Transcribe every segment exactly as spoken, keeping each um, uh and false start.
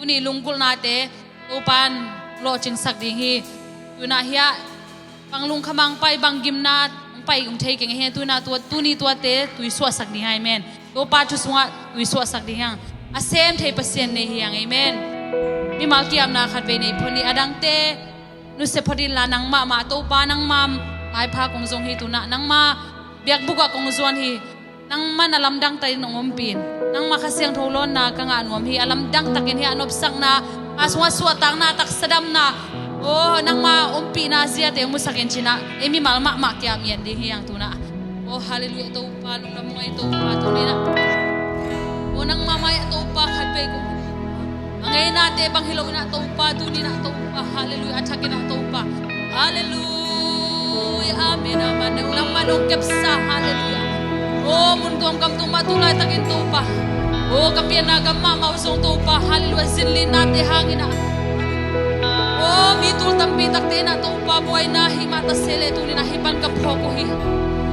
Tuni lunggulhnate Topan lawhcingsak ding hi. Tuna hiah bang lungkham a hong pai, bang gimna hong pai hong thei keng hi. Tuna tua, tuni tuate tuisuahsak ding hi. Amen. Topa thu sungah tuisuahsak ding hi hang. A sem thei Pasian nei hi hang. Amen. Mimal kiamna khat vei nei phot ni. A dangte nusia phot inla, nangmah mah Topa, nangmah maipha kong zong hi. Tuna nangmah biakbuk ah kong zuan hi. Nangmah na lamdang takin hong ompih in. Nangmah Kha Siangtho lawnna ka ngah nuam hi. A lamdang takin hiah nopsakna, a sungah suahtakna, taksa damna, aw, nangmah ompihna ziate hong musak in, ci-in ah ei mimal mahmah kiam ngiat ding hi hang. Tuna, aw, halleluiah, Topa lungdam ung ei, Topa tuni-in ah, aw, nangmah mai-ah Topa khat vei kong, a ngeinate bang hi lo-in ah Topa, tuni-in ah Topa, halleluiah, a thakin ah Topa, halleluiah, amen, amen. Nangmah nong kepsa, halleluiah. Aw, mun tuam gam tuam ah tu laitakin Topa, aw, ka pianna gam mahmah uh zong Topa, halleluiah, zinlinnate hangin ah, aw, mi tul tampi takte in ah Topa buaina hih mah ta se leh, tuni-in ah hih pan ka phawk uh hi.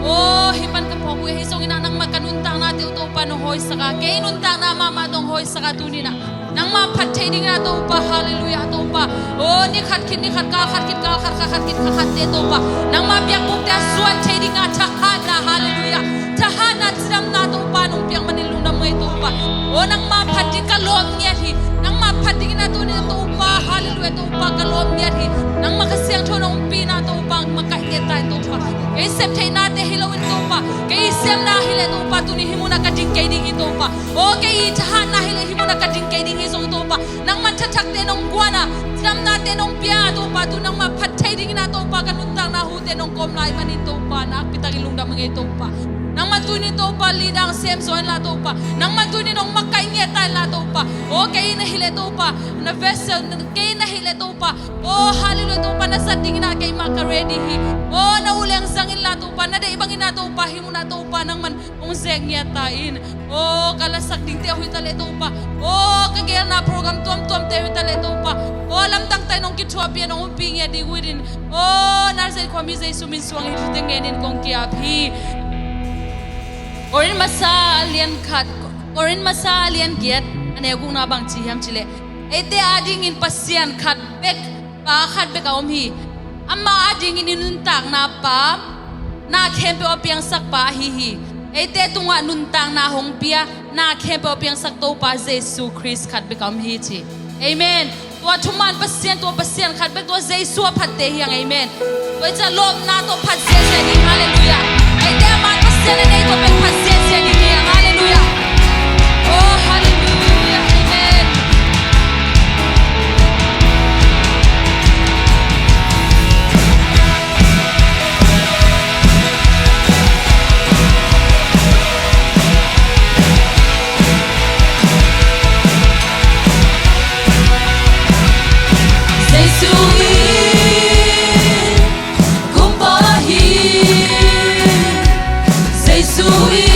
Aw, hih pan ka phawk uh hi. Ahi zongin ah nangmah ka nuntaknate uh Topa nong hawisak a, kei nuntakna mahmah nong hawisak a, tuni-in ah nangmah phat thei dingin ah Topa, halleluiah, Topa. Aw, ni khat khit ni khat, kal khat khit kal khat, kha khat khit kha khatte Topa, nangmah biakbukte a zuan thei dingin ah thahatna, halleluiah, thahatna, cidamna Topa nong piak manin lungdam ung ei, Topa. Aw, nangmah phat ding ka lawp ngiat hi. Nangmah phat dingin ah tuni-in ah Topa, halleluiah, Topa ka lawp ngiat hi. Nangmah Kha Siangtho na ompihna Topa makaih ngiat ta in, Topa. Kei sep theihnate hi lo-in, Topa, kei siamna hi leh Topa, tuni hih munah ka ding kei ding hi, Topa. Aw, kei thahatna hi leh hih munah ka ding kei ding hi zong, Topa, nangmah thathakte nong guan a, cidamnate nong pia a, Topa, tu nangmah phat thei dingin ah Topa ka nuntakna hute nong kawm lai manin, Topa, nakpi takin lungdam ung ei, Topa. Nangmah tuni-in Topa leader sem zaw inla, Topa, nangmah tuni-in hong makaih ngiat ta inla, Topa. Aw, kei na hi leh, Topa, na vessel, kei na hi leh, Topa, aw, halleluiah, Topa, na zat dingin ah keimah ka ready hi. Aw, na uleng zang inla, Topa, na deih bangin ah Topa, hih munah Topa nangman hong zek ngiat ta in. Aw, ka lasak dingte uh hi ta leh, Topa, aw, ka geelna program tuamtuamte uh hi ta leh, Topa, aw, lamdang takin hong kithuahpih in, hong ompih ngiat ding uh hi in. Aw, Nazareth khuami Jesu min suangin hih thute ngenin kong ki-ap hi. Korin Masa a lian khat, Korin Masa a lian giat, a neu gukna bang ci hiam cih leh, eite adingin Pasian khat bek, Pa khat bek a om hi. Amah adingin i nuntakna Pa, na khempeuh a piangsak Pa ahi hi. Eite tungah nuntakna hong pia, na khempeuh a piangsak Topa Jesu Khrist khat bek a om hi, ci. Amen. Tua thuman Pasian, tua Pasian khat bek, tua Jesu a phatte hi hang. Amen. Tua hi ciang lawpna tawh phat ziahziah ding. Halleluiah. Eite a man Pasian a nei tawh pen phat ziahziah ding hi hang. Halleluiah. Oh, halleluiah. Amen. Jesu in kumpa hi, Jesu in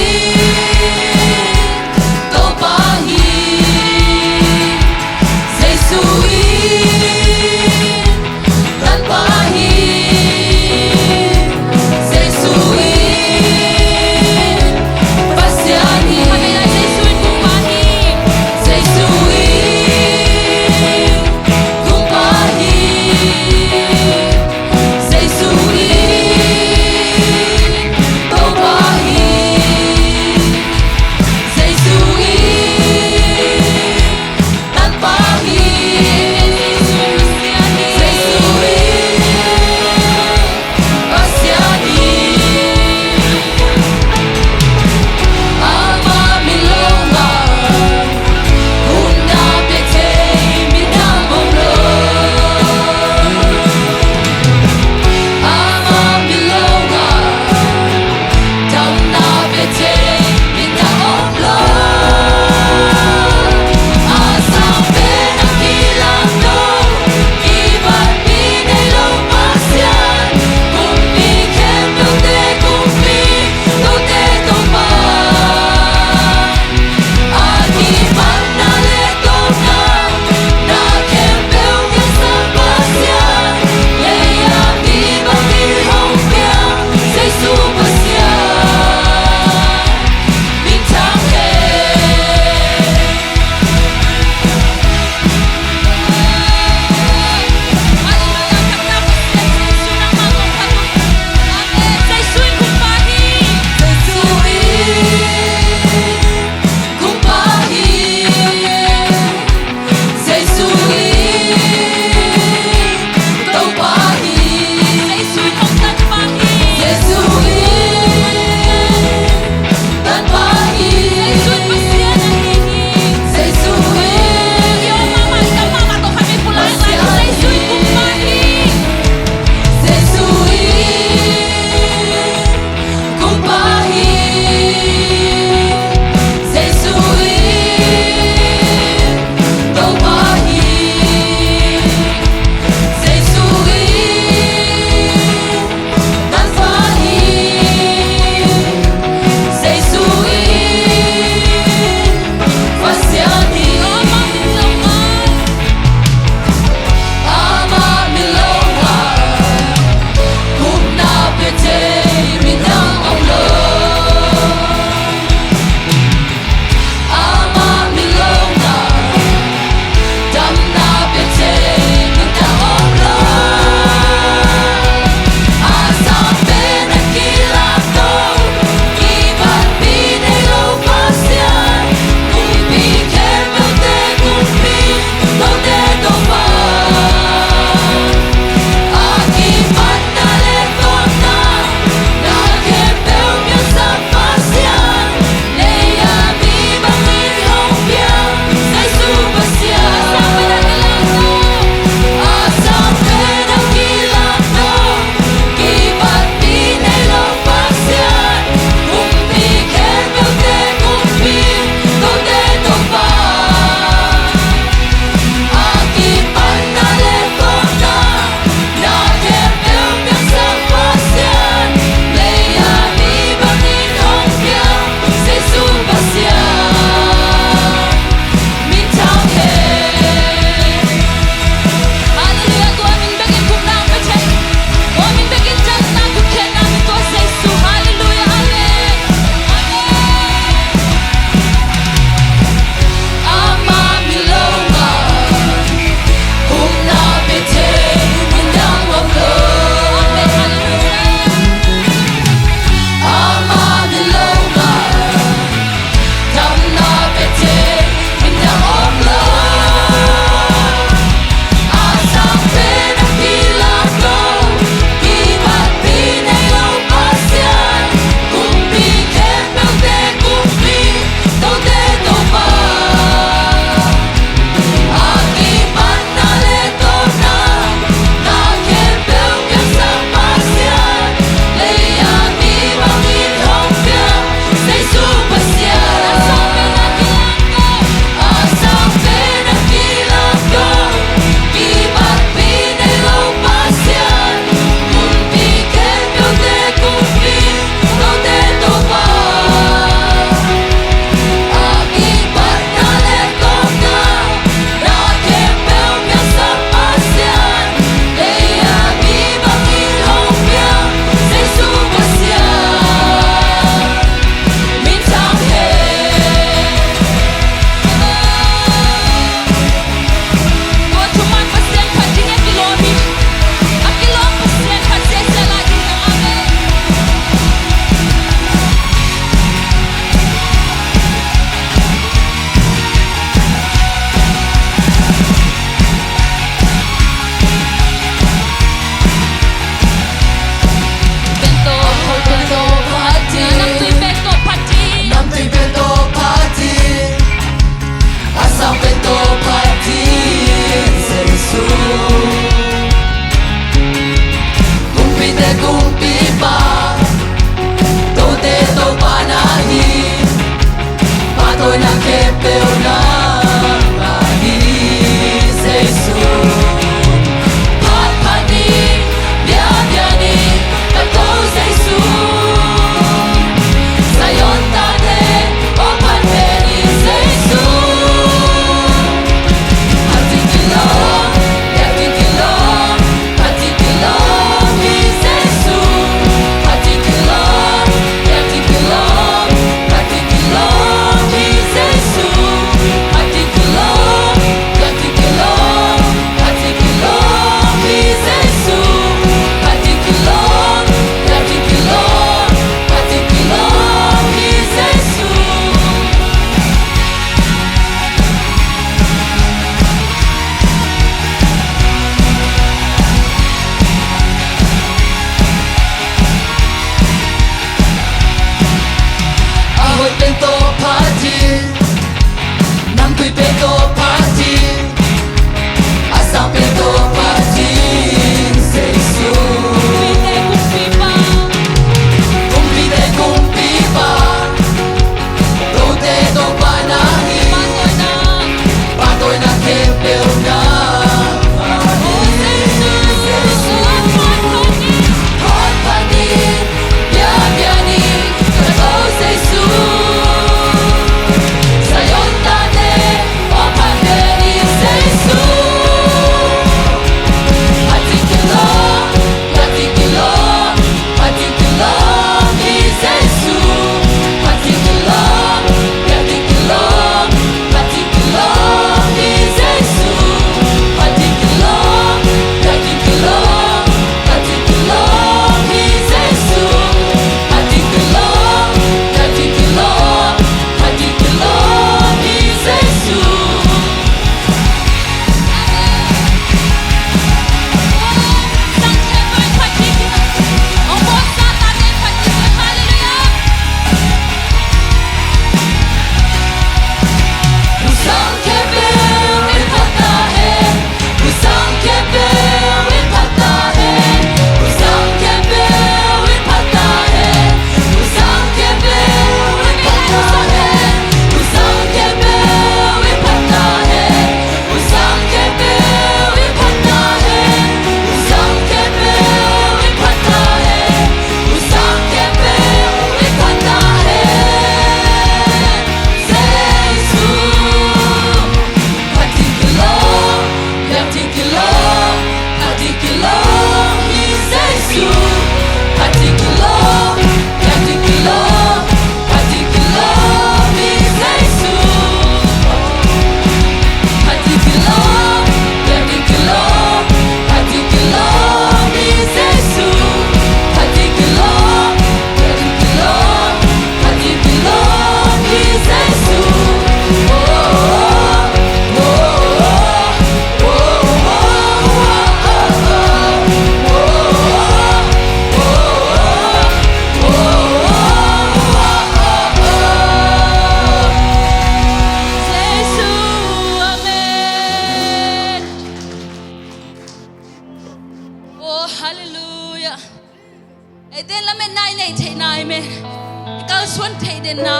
Amen. I kalsuan theih denna,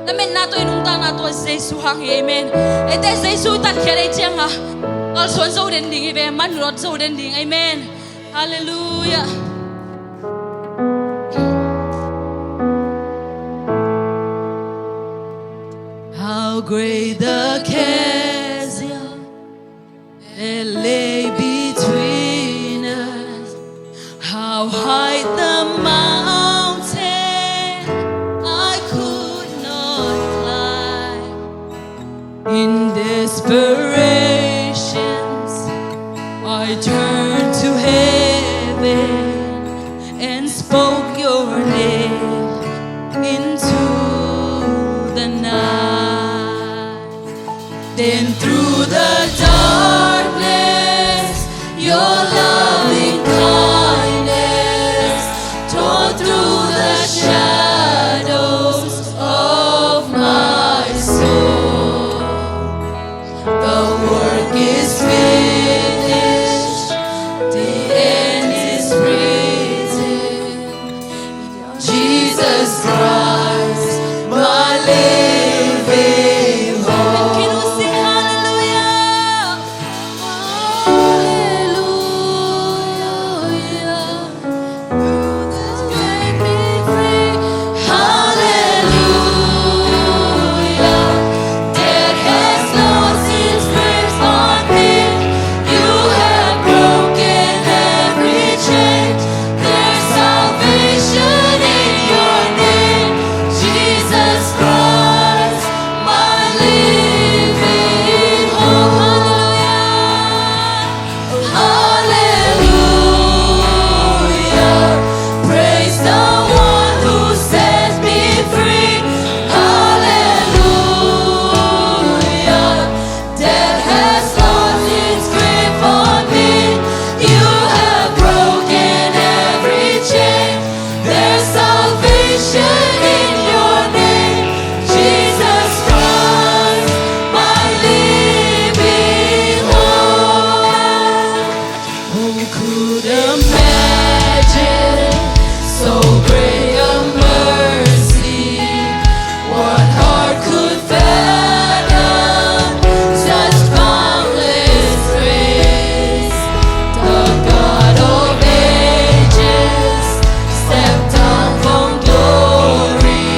lametna tawh i nuntakna tawh Jesu hang hi. Amen. Eite Jesu tatkhiat ei cianga kalsuan zo den ding hi ve, manluat zo den ding. Amen. Halleluijah. How great the chasm that lay between us. How high the mountain I could not climb. In desperation, I turned to heaven and spoke your name into the night. Then through the darkness, your loving kindness tore through the shadows of my soul. The work is finished, the end is written. Jesus Christ, my living hope. Can you sing hallelujah? Hallelujah. Set me free. Hallelujah. Death has lost its grip on me. You have broken every chain. There's salvation in your name, Jesus Christ, my living hope. Hallelujah. Hallelujah. Praise the one who set me free. Hallelujah. Death has lost its grip on me. You have broken every chain. There's salvation in your name, Jesus Christ, my living hope. Who could imagine so great a mercy? What heart could fathom such boundless grace? The God of ages stepped down from glory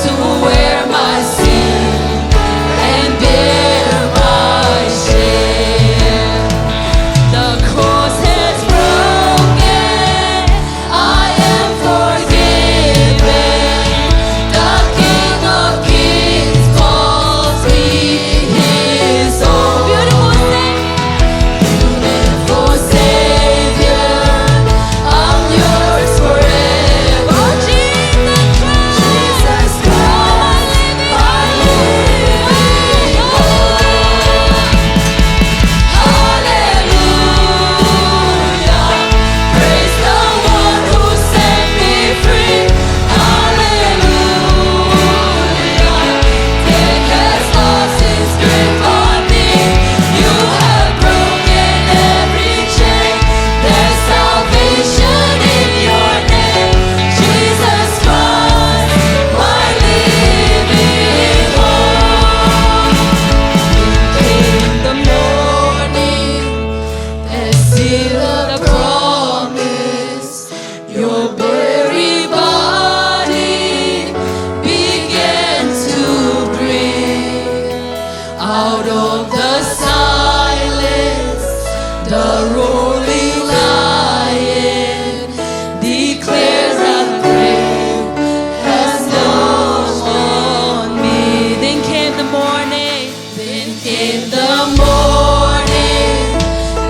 to wear my sin and bear my shame. The cross has broken, I am forgiven. The King of Kings calls me his own. Beautiful, sing. Beautiful Savior, I'm yours forever. Oh, Jesus Christ. Jesus Christ, my living hope. Hallelujah. Praise the one who set me free. Hallelujah. Death has lost its grip on me. You have broken every chain. There's salvation in your name, Jesus Christ, my living hope. In the morning, and see the promise. Your very body began to breathe. Out of the silence, the roaring lion declares, "The grave has no hold on me." Then came the morning. Then came the morning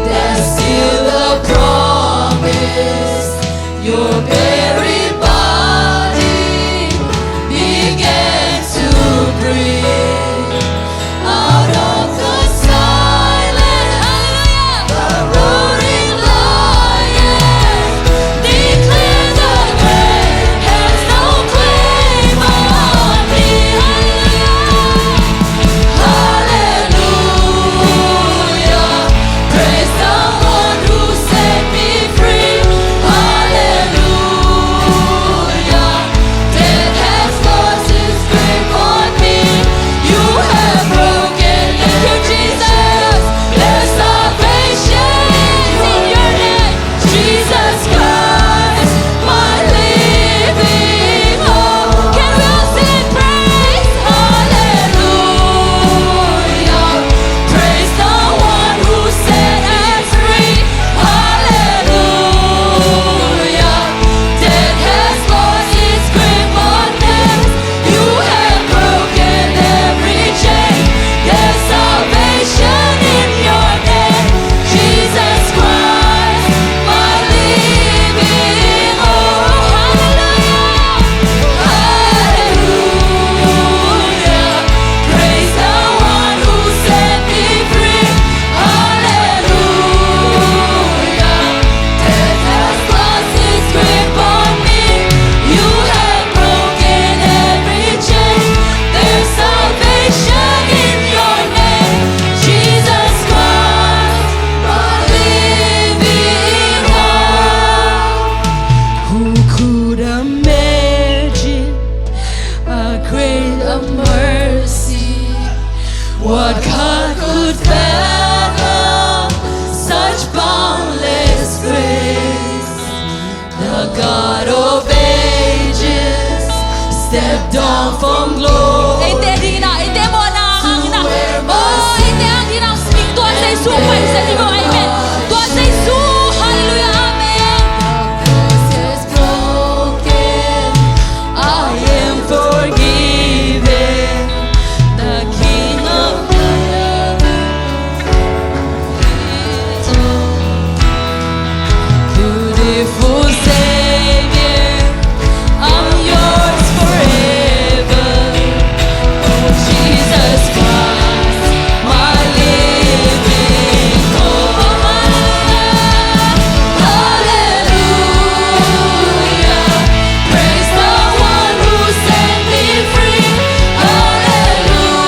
that sealed the promise. Your very body began to breathe. Out of the silence, hallelujah, the roaring lion declares, "The grave has no claim on me." Hallelujah. Hallelujah. Praise the one who set me free. Hallelujah. Eite ding in ah, eite mawhna hang in ah, oh, eite hang in ah, tua Jesu pai zen hi vo. Amen. Tua Jesu, halleluiah, amen. Curse is broken, I am forgiven. The King of Beautiful Savior, I'm yours forever. Oh, Jesus Christ, my living hope. Hallelujah. Praise the one who set me free. Hallelujah.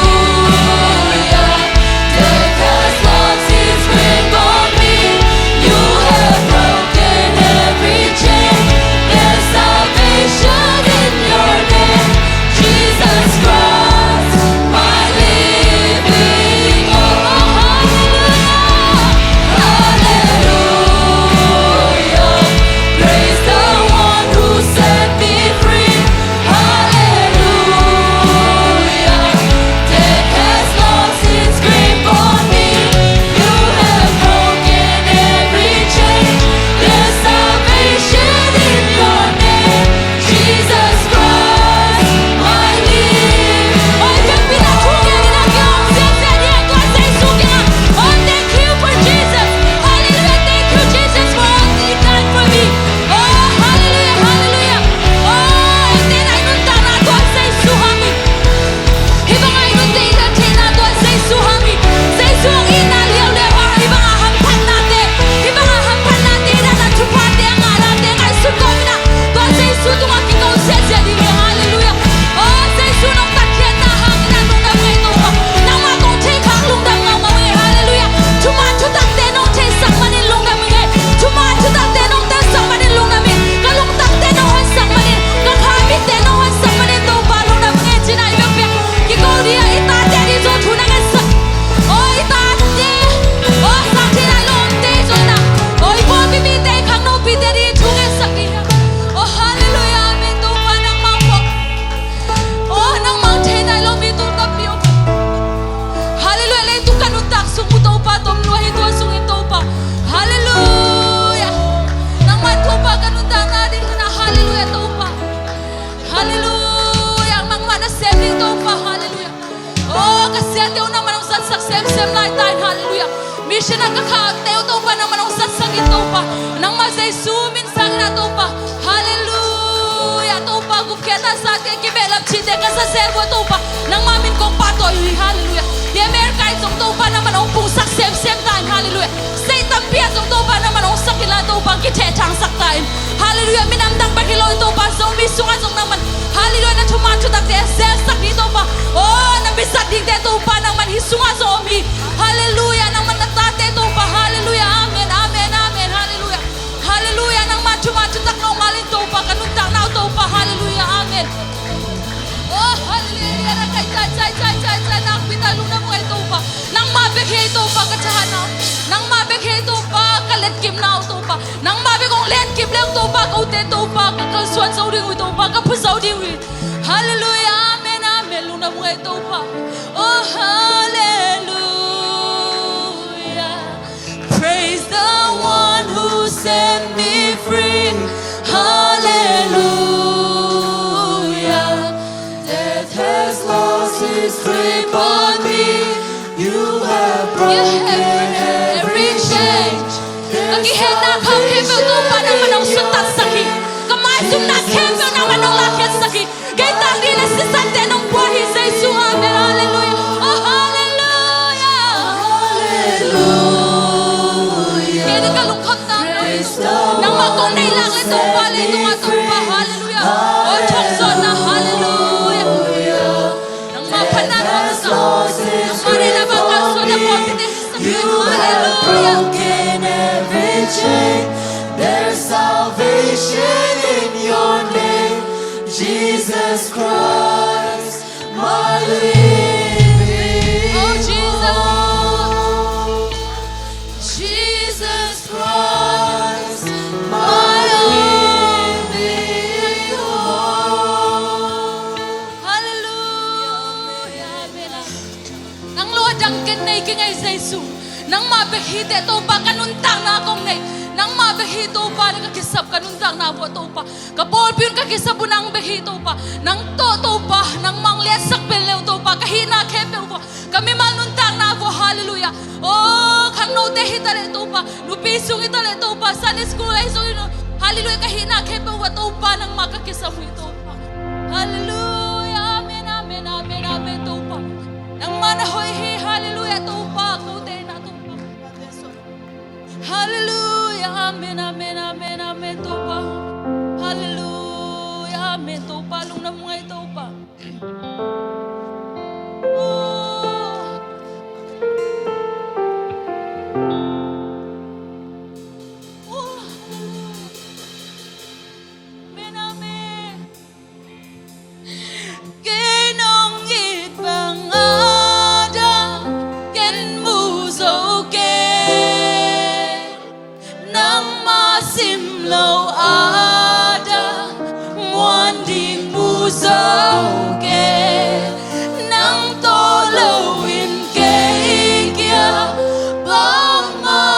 Death has lost its grip on me. You have broken every chain. There's salvation in your name. Jesus Christ, my living hope. Hallelujah. Hallelujah. Praise the one who set me free. Hallelujah. Death has lost its grip on me. You have broken every chain. There's salvation in your name. Jesus Christ, my living. Oh, if you feel like crying in a girl, say, say, yeah, God, say, so, yeah. Oh, thank you for Jesus. Hallelujah. Thank you, Jesus, for all that you done for me. Oh, hallelujah, hallelujah. Oh, eite in ah i nuntakna ah tua Jesu hong hi. Hih bang ah i nuntakna, i nuntakna ah tua Jesu hong hi. Jesu hong itna liauliau ah hih bang ah hamphatnate, hih bang ah hamphatnate, i dan ah thuphate, a nganate ngaihsut kawm in ah tua Jesu tungah kiko ziahziah ding hi. Hallelujah. Oh, Jesu nong tatkhiatna hang in ah lungdam ing ei Topa. Nangmah kong thei khak lungdam ngaungau ing ei. Hallelujah. Thuman thutakte nong theisak manin lungdam ing ei. Thuman thutakte nong telsak manin lungdam ing ei. Ka lungtangte nong honsak manin, ka kha mitte nong honsak manin Topa lungdam ing ei. Ci-in ah i biakpiak kiko ding a, i tate ding zong thu na ngetsak. Oh, i tate, oh, sang thei nai lo omte zong in ah, oh, i pawlpi mite, i khangno pite ding thu ngetsak ding hi. Oh, hallelujah, amen. Topa nangmah pawh, oh, nangmah thei nai lo mi tung tampi om. Hallelujah. Leitung ka nuntak sung uh Topa, tom lua hi tua sungin Topa. Hallelujah. Nangmah Topa ka nuntakna ding hi na. Hallelujah Topa. Hallelujah. Nangmah na sem ding Topa. Hallelujah. Oh, ka siate uh nangmah nong zatsak semsem lai ta in. Hallelujah. Mission ah ka khate uh Topa nangmah nong zatsak in Topa. Nangmah Jesu min sangin ah Topa. Hallelujah. Topa gupkhiatna zate, kibehlap cihte ka za zel uh a Topa nangmah min kong pahtawi uh hi. Hallelujah. Hih America in zong Topa nangmah nong pungsak semsem ta in. Hallelujah. State tampi ah zong Topa nangmah nong sak in la Topa kithehthangsak ta in. Hallelujah. Minam dang bek hi lo in Topa Zomi sungah zong nangmah, hallelujah, na thuman thutakte zelsak ding Topa. Oh, na mizat dingte Topa nangmah hih sungah zong om hi. Hallelujah. Nangmah na tate Topa. Hallelujah. Amen, amen, amen. Hallelujah. Hallelujah. Nangmah thuman thutak nong ngal in Topa, ka nuntakna uh Topa. Hallelujah. Amen. Oh, hallelujah. Kai, kai, kai, kai, kai, kai, nakpi tak lungdam ung ei Topa. Nangmah bek hi ei Topa ka thahatna uh. Nangmah bek hi ei Topa ka letkipna uh Topa. Nangmah bek hong letkip leng Topa, kote Topa ka kalsuan zo ding uh hi Topa, ka phu zo ding uh hi. Hallelujah. Amen, amen. Lungdam ung ei Topa. Oh, hallelujah. Praise the one who set me free. Hallelujah. Death has lost its grip on me. You have broken every chain. Ka kihenna kham khempeuh Topa nangmah nong suttaksak hi. Ka maizumna khempeuh nangmah nong lakkhiatsak hi. Kei tak ding na sisante nong pua hi Jesu. Amen. Hallelujah. Oh, hallelujah. Hallelujah. Kei ding ka lungkham tak nangmah kong neih lak le Topa, leitungah Topa. Hallelujah. Oh, thong zawhna. Hallelujah. Nangmah phatna, nangmah neihna bang kalsuanna pawlpite. You have broken every chain. There's salvation in your name, Jesus Christ, my living hope. Oh, Jesus. Jesus Christ, my living hope. Hallelujah. Nangmah bek hi teh Topa, ka nuntakna kong nei. Nangmah bek hi Topa, na ka kisap ka nuntakna uh ah Topa. Ka pawlpi un ka kisap uh nang bek hi Topa. Nang tawh Topa, nangmah hong liatsak pen le uh Topa, ka hihna khempeuh uh ah, ka mimal nuntakna uh ah, halleluiah. Oh, khangnote hi ta leh Topa, nupi sung hi ta leh Topa, Sunday school ahi zongin, halleluiah, ka hihna khempeuh uh ah Topa, nangmah ka kisap uh hi Topa. Halleluiah, amen, amen, amen, amen, Topa. Nangmah na hoih hi, halleluiah, Topa, kote na Topa. Halleluiah, amen, amen, amen, amen, Topa. Halleluiah, amen, Topa, lungdam ngai Topa. Oh. Oh, halleluiah. Amen, amen. Kei nong it bang a dang ken mu zo kei. Nangmah simloh a dang muan ding mu zo kei. Nang tawh loin kei kiang bangmah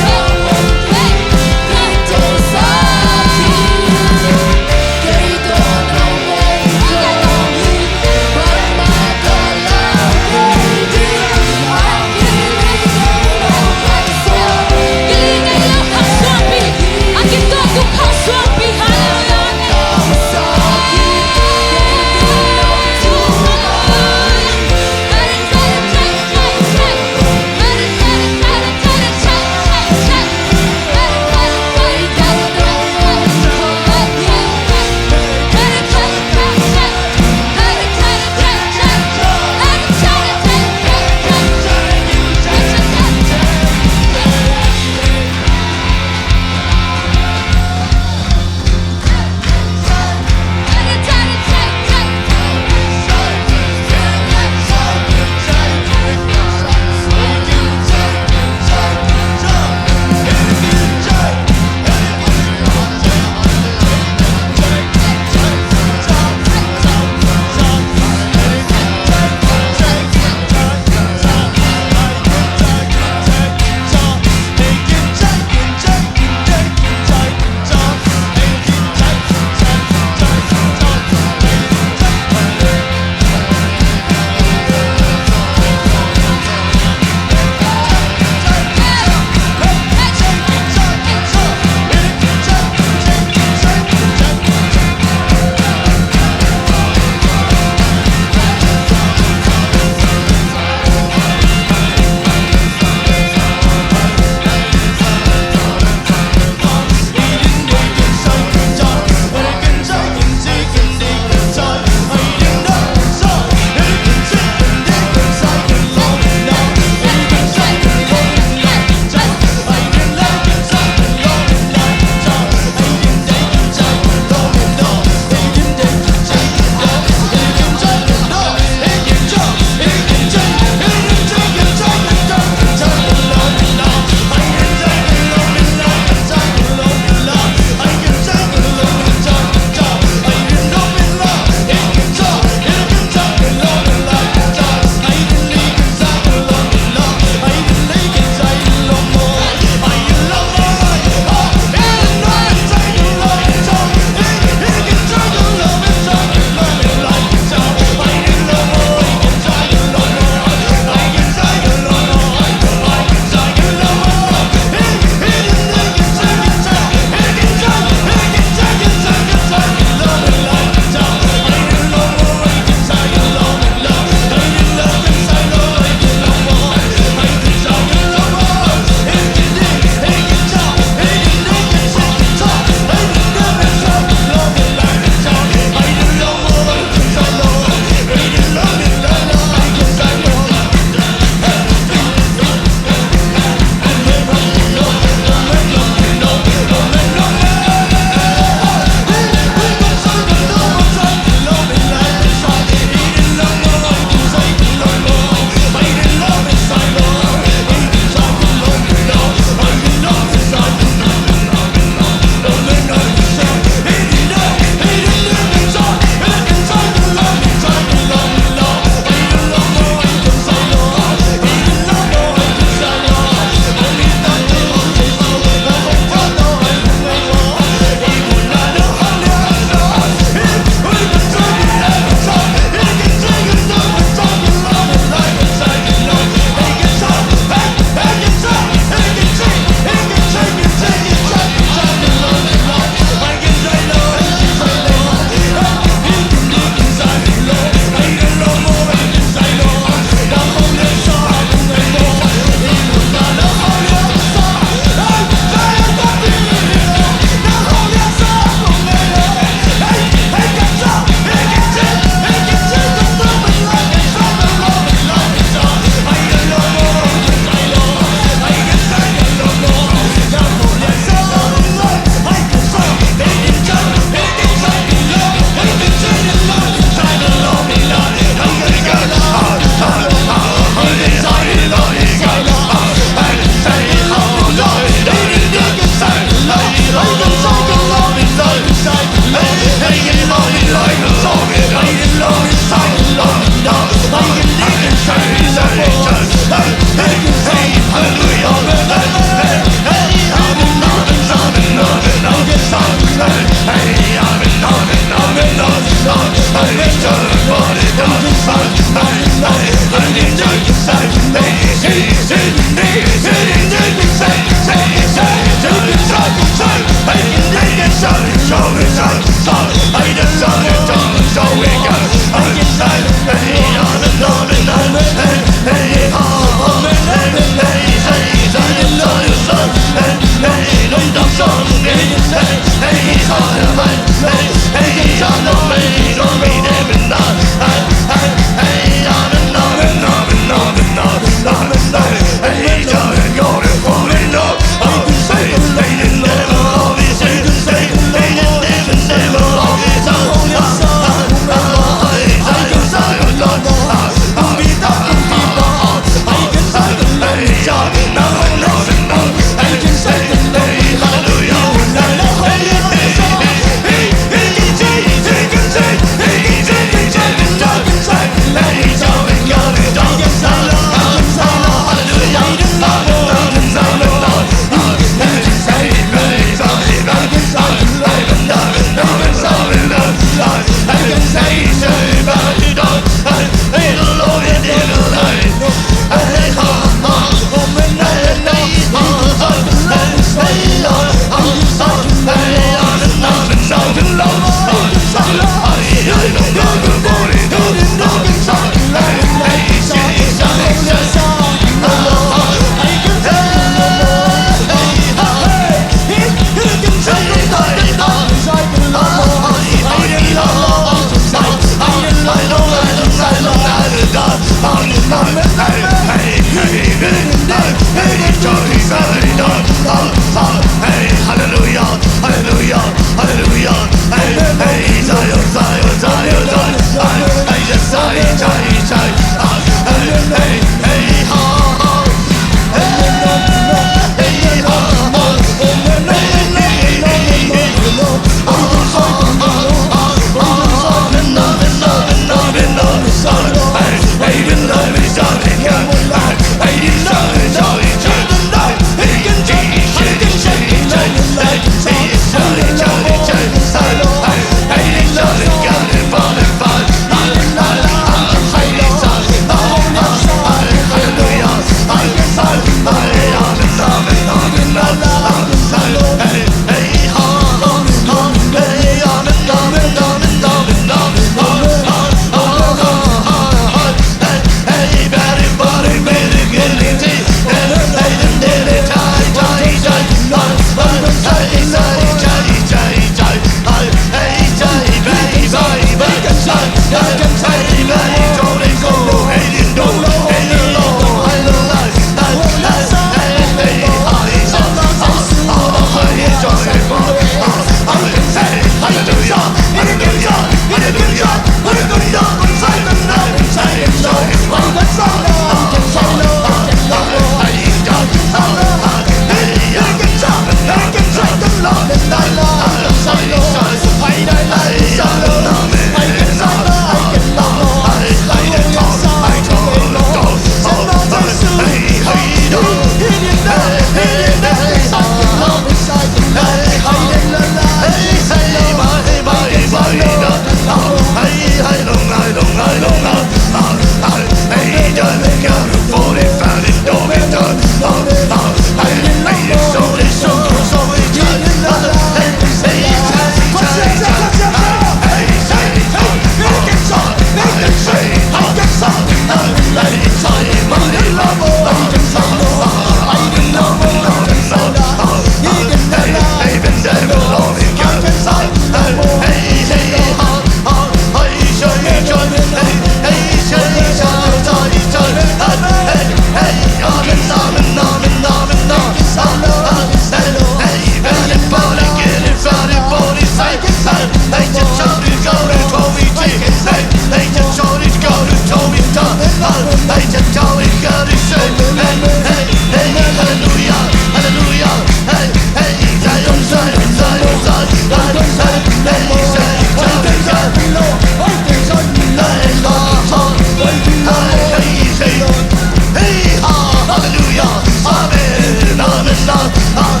Hallelujah. Amen. Amen. Amen.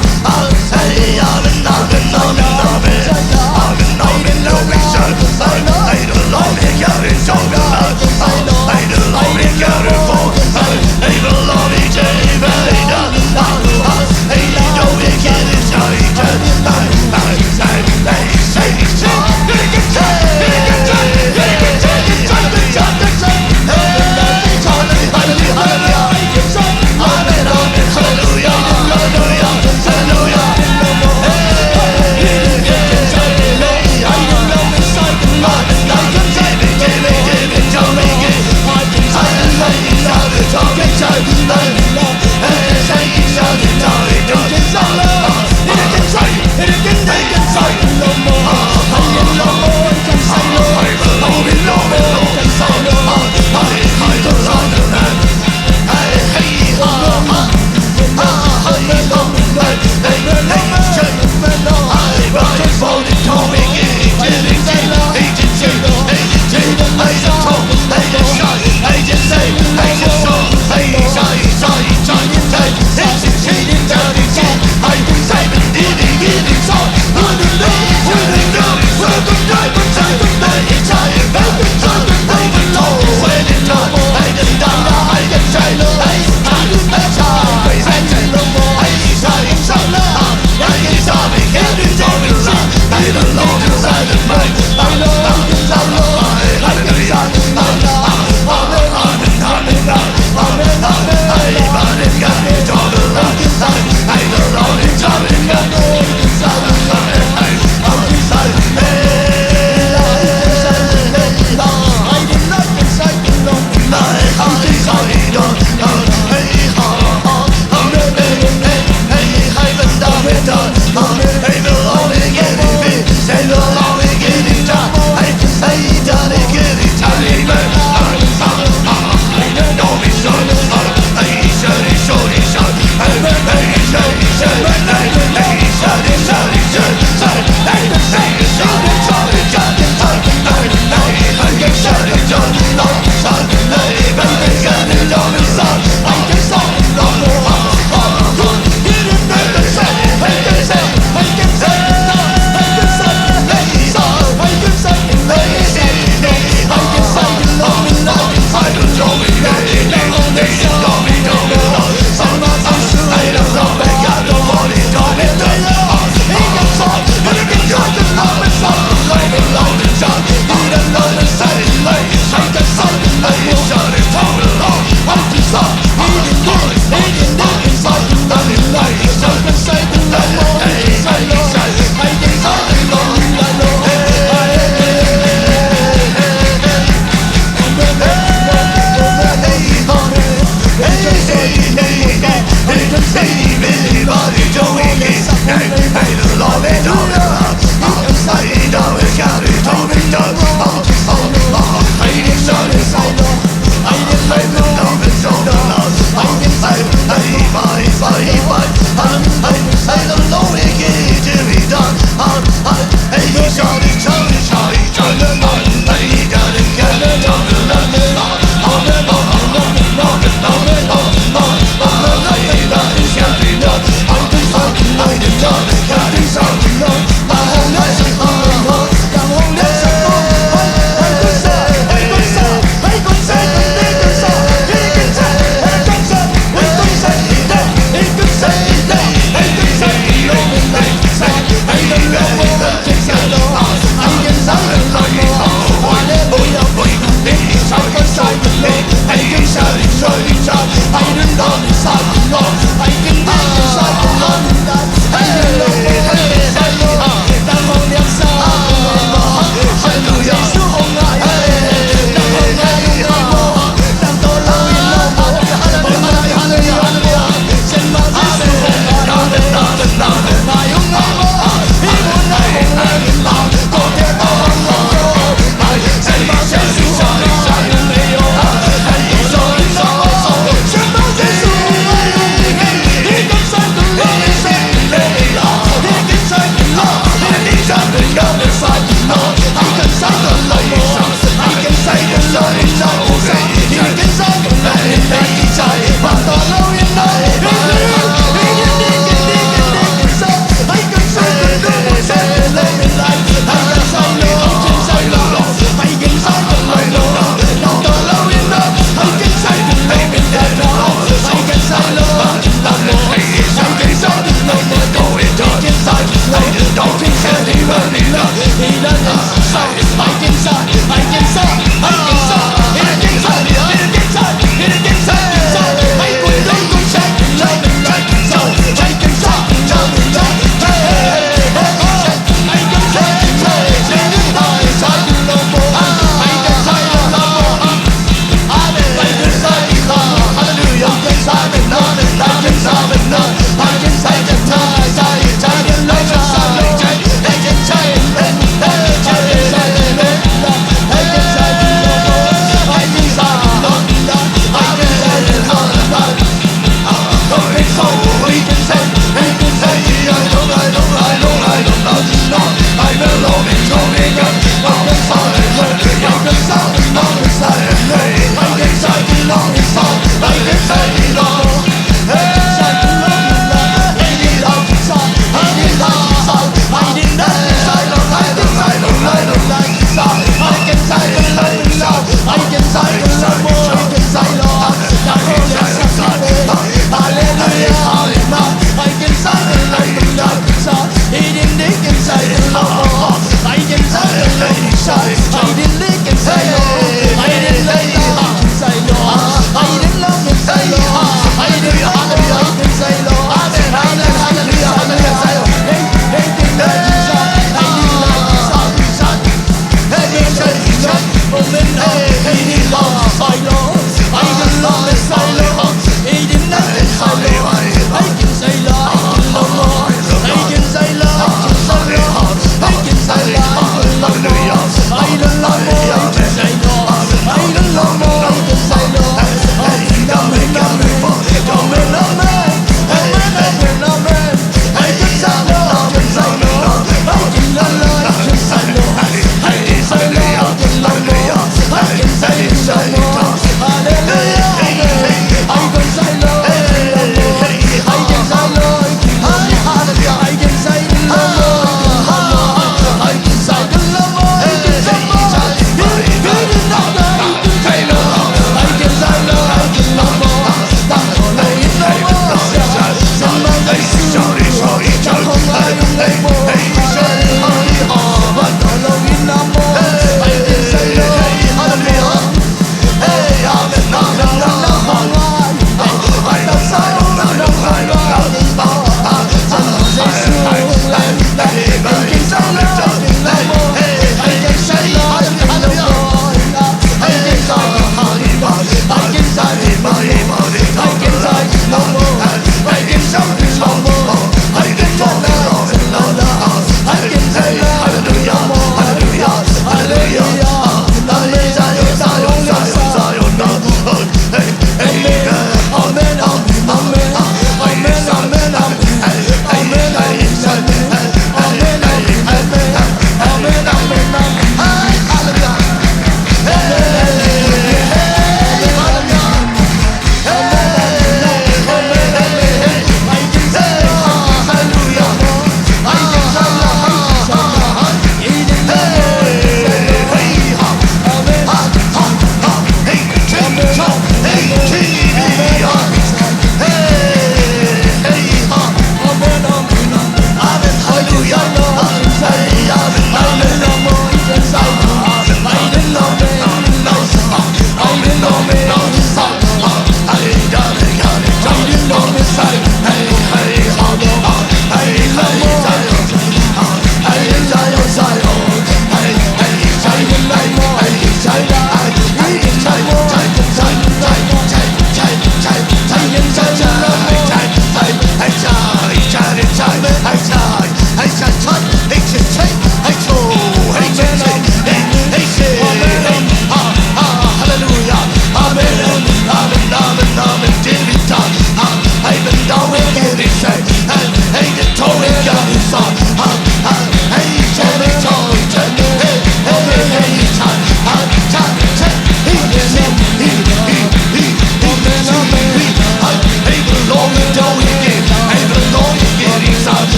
Hey, amen. Amen. Amen. Amen. Amen. Amen. Amen. Amen. Amen. Amen. Hallelujah. Hallelujah.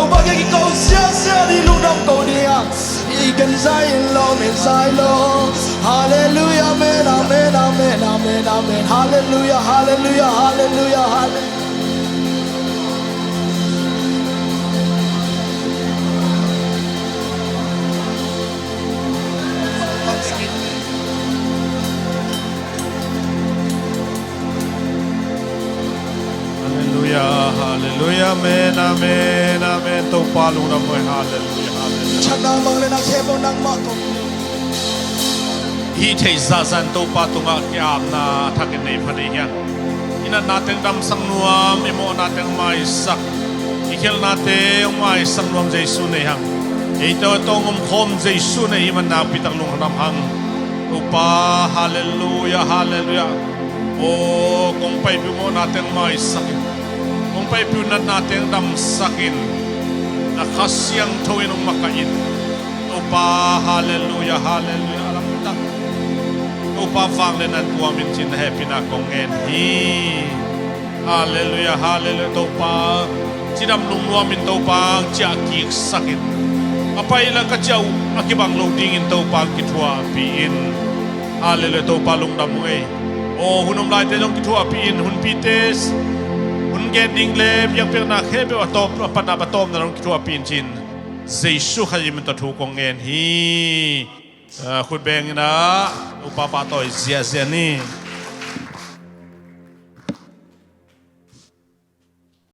Topa kiang kiko ziahziah ding, lungdam ko ding a, i gen zai in lo, men zai lo. Halleluiah, amen, amen, amen, amen, amen. Halleluiah, halleluiah, halleluiah, halleluiah. Halleluiah, halleluiah, amen, amen, amen. Topa lungdam hoi, halleluiah, halleluiah. Chatna mang le na khempeuh nangmah tawh. Hih theih zahzah in Topa tungah ki-apna a thakin nei pha ding hi hang. I natna teng damsak nuam, i mawhna teng maisak, i khialhnate hong maisak nuam Jesu nei hang. Eite tawh hong omkhawm Jesu nei hih man nakpi tak lungdam hang. Topa, halleluiah, halleluiah. Aw, kong paipih uh mawhna teng maisak in, kong paipih uh natna teng damsak in, na Kha Siangtho in hong makaih in. Topa, halleluiah, halleluiah. A lamtak Topa vangliatna in tuam in ci-in na hehpihna kong ngen hi. Halleluiah, halleluiah. Topa, cidam lungnuam in Topa hong ciah kiksak in, a pai le ka ciah uh a kibang lo dingin Topa hong kithuahpih in. Halleluiah, Topa lungdam ung ei. Aw, hun om laite zong kithuahpih in, hunpite hun gen ding le biakpiakna khempeuh a tawp, a patna a tawpna zong kithuahpih in ci-in Jesu Khazih min tawh thu kong ngen hi. Ah, khut beng in ah, Topa pahtawi ziahziah ni.